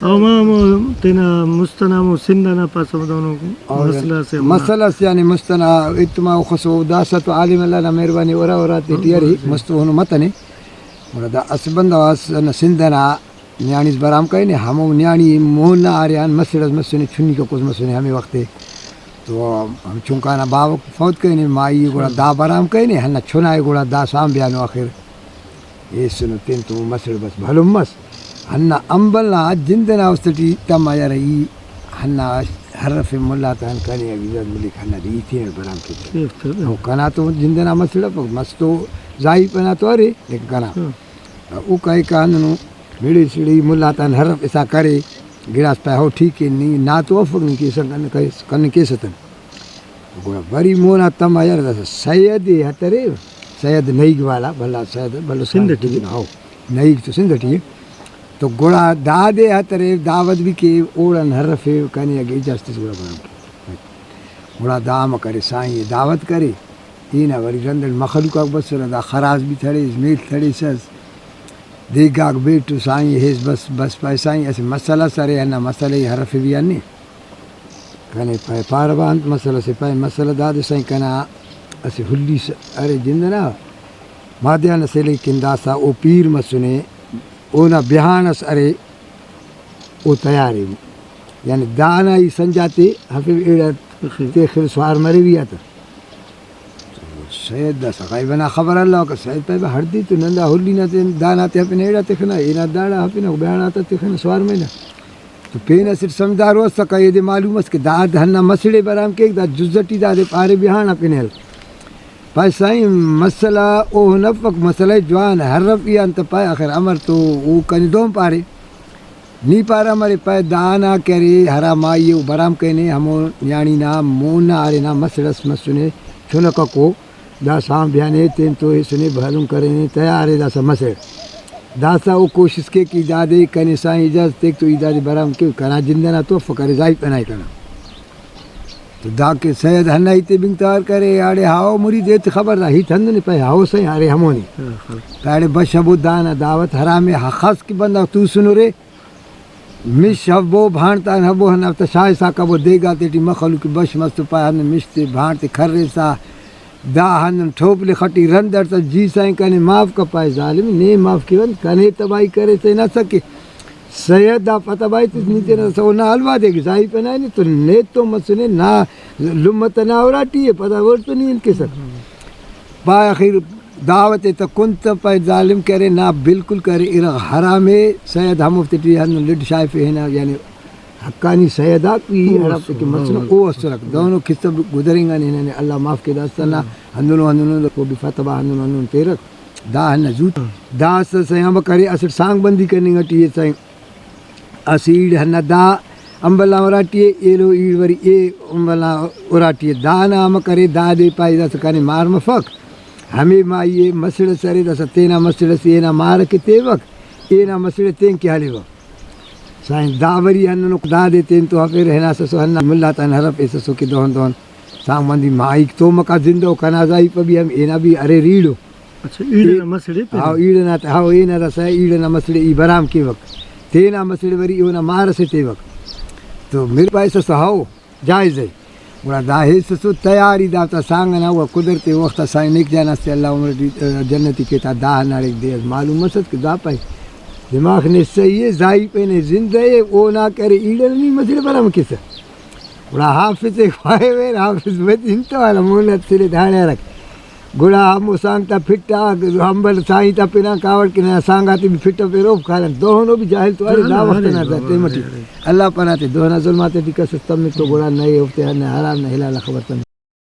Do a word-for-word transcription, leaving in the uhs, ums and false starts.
او ما ہمو تینا مست ئنا ہمو سندھ ئنا پاسہ دہنو اور مسئلہ سے ہمو مسئلہ سے یعنی مست ئنا اتما اخس او داسہ تو عالم اللہ نا مہربانی اُرا اُرا تیٹی ارے، مست اوہنو متنے۔ گڑا دا اسہ بندغ اس ہندا سندھ ئنا نیاڑیس برام کرینے، ہمو نیاڑی مون نا ارے آن مسڑ ئس مسنے، چنی ککوس مسنے ہمے وخت ءِ۔ تو ہم چنکا نا باوہ فوت کرینے، مائی ءِ گڑا دا برام کرینے، ہندا چنا ءِ گڑا دا سانبیانو آخر۔ ایسنو تین تو مسڑ بس بھلن مس۔ ہندا امبل نا جند ئنا است ٹی تما یار ای ہندا ہرفے ملا تا ہن کنے اگہ اجازت ملیک ہندا دے ای تینٹ برام کیک۔ او کنا تو جند ئنا مسڑ افک، مس تو زائیپ ئنا تو ارے، لیکن کنا۔ او کائک ہندنو مڑے سڑے ای ملا تا ہن ہرف اسا کرے، گڑاس پائے ہو ٹھیک ءِ، نی نا تو افک، نی کیسہ کن-، کن-، کنے کیسہ تن۔ گڑا وری مونا تما یار داسہ سید ءِ ہترے، سید نئیگ والا، بھلا سید، بھلو سید سندھ ٹی ءِ۔ ہو، نئیگ تو سندھ ٹی ءِ۔ تو گڑا دادے ہترے، دعوت بھی کے، اوڑان ہرفے، کنے اگہ اجازت اس گڑا برام کے۔ گڑا دا امر کرے، سائیں ءِ دعوت کرے، اینا وری رند اٹ مخلوق آک بسرہ، دا خراس بھی تھڑیس، میڷ تھڑیسس، دیگاک بیٹو سائیں ہیس بس، بس پائے سائیں اسہ مسئلہ اس ارے، ہندا مسئلہ ءِ ہرفے بھی آن نے۔ کنے پائے پارہ با انت مسئلہ سے؟ پائے مسئلہ دادے سائیں، کنا اسہ ہلی س-، ارے جند ئنا، مادیان ئسے، لیکن داسہ او پیر مسنے، اونا بیہان ئس ارے، او تیار ءِ۔ یعنی دانا ای سنجاتے ہرفے ایڑا تخر۔ تخر سوار مریوی آ تہ۔ سید داسہ غیب ئنا خبر الوکہ، سید پائے با ہڑدے تو نن دا ہلی نا تین دانا تے ہرفنہ ایڑا تخنہ، اینا داڑا ہرفنہ، بیہان آتا تخنہ سوار مینہ۔ تو پین اسٹ سمجھدار او اسکہ، ایدے معلوم اس کہ داد ہندا مسڑے برام کیک، دا جز ٹی دادے پارے بیہان آ پن ہل۔ پائے سائیں مسئلہ اوہن افک، مسئلہ جوان ہرف ای آن تہ پائے آخر امر تو او کنے دہن پارے۔ نی پارہ امر ءِ؟ پائے دانا کہ ارے ہرا مائی ءِ او برام کرینے، ہمو نیاڑی نا مون نا ارے نا مسڑ ئس مسنے، چنککو۔ دا سانبیانے تین تو ایسنے، بھلن کرینے، تیار ءِ داسہ مسڑ۔ داسہ او کوشست کیک ای دادے کنے سائیں اجازت ایک تو ای دادے برام کیو، کنا جند ئنا تو افک، ارے زائیپ ئنا ءِ کنا۔ تو دا کہ سید ہندا ہیتے بنگ توار کرے، اڑے ہاؤ مرید ایتے خبر دا ہیت ہندن ءِ؟ پائے ہاؤ سائیں، ارے ہمونے۔ ہاں، ہاں۔ داڑے بش ابو دانا دعوت حرام ءِ، ہخس کہ بندغ توسنرے، مش ہبو، بھانڑ تان ہبو، ہندا تا شاہسا کبو، دیگا تیٹی مخلوق بش مس تو پائے ہندن مش تے بھانڑ تے کھریسا، دا ہندن ٹھوپلے خٹی رند اٹ تا، جی سائیں کنے معاف کپائے ظالم، نے معاف کیون، کنے تباہی کریسہ ہناسا کہ سید دا پتہ بائے تس نی تینا سو نا حلوا دے کہ زائیپ ئنا نے تو نیت تو مسنے نا لمہ تا نا اراٹی ءِ، پدا اوڑتون ای انت کیسہ۔ پائے آخر دعوت ءِ تہ کن تہ پائے ظالم کہ ارے نا بالکل کہ ارے ارغ حرام ءِ، سید ہموفتے ٹی ہندن لڈ شائفے ہنا، یعنی حقانی سید آک بھی او ہرافتے کہ اسر، مسنو ہاں۔ او اسرک۔ دہنو قصہ گزرینگانے ننے اللہ معاف کے داسہ نا، ہندنو ہندنو او بھی فتح با ہندنو ہندنو تیرک۔ دا ہندا زوت داسہ سائیں امر کرے، اسٹ سانگ بندی کننگ ٹی ءِ سائیں۔ اسہ ایڑ ہندا دا امبل آن اراٹی ءِ، ایلو ایڑ وری اے امبل آن اراٹی ءِ۔ دانا امر کرے، دادے پائے داسہ کنے مار مفک، ہمے مائی ءِ مسڑ ئس ارے، داسہ تینا مسڑ ئسے اینا مار ئکے تیوک، اینا مسڑ ءِ تین کہ ہلیوک۔ سائیں دا وری ہندنو دادے تین تو ہرفیرہ، ہناسسو ہندا ملا تان ہرفیسسو کہ دہن دہن سانگ مندی مائیک تومکا زندہ ءُ، کنا زائیپہ بھی ہم، اینا بھی اریر ایڑو۔ اچھا، ایڑ ئنا مسڑ ءِ پین؟ ہاؤ، ایڑ ئنا، ہاؤ، اینا داسہ ایڑ ئنا مسڑ ءِ ای برام کیوک۔ تینا مسڑ ءِ وری اونا مار ئسے تیوک۔ تو مر پائسس تو ہاؤ، جائز ءِ۔ گڑا دا ہیسس تو تیاری دافتا سانگ ئنا، و قدرت وخت آ سائیں نیک جان استے اللہ عمر ٹی، جنتی کے تا، دا ہنداڑے دے اس معلوم مسس کہ دا پائے دماغ نے صحیح ءِ، زائیپہ نے زندہ ءِ، اونا کرے ایڑ ئنا نی مسڑ ءِ برام کیسہ۔ گڑا حافظ ءِ خواہویر، حافظ مدینہ والا مون آ تسنے داڑے ہرک۔ گڑا ہمو سانگ تا پھٹا، ہمبل سائیں تا پنا کاوڑ کہ ننا سانگ آتے بھی پھٹفیر، اوفک خالن۔ دہنو بھی جاہل تو ارے، دا وخت نا دا ٹائم ٹی اللہ پناہ تے، دہنا ظلم آتے ٹی کس اس تمک تو گڑا نئے اوفتے نہ حرام نہ حلال خبر تمک۔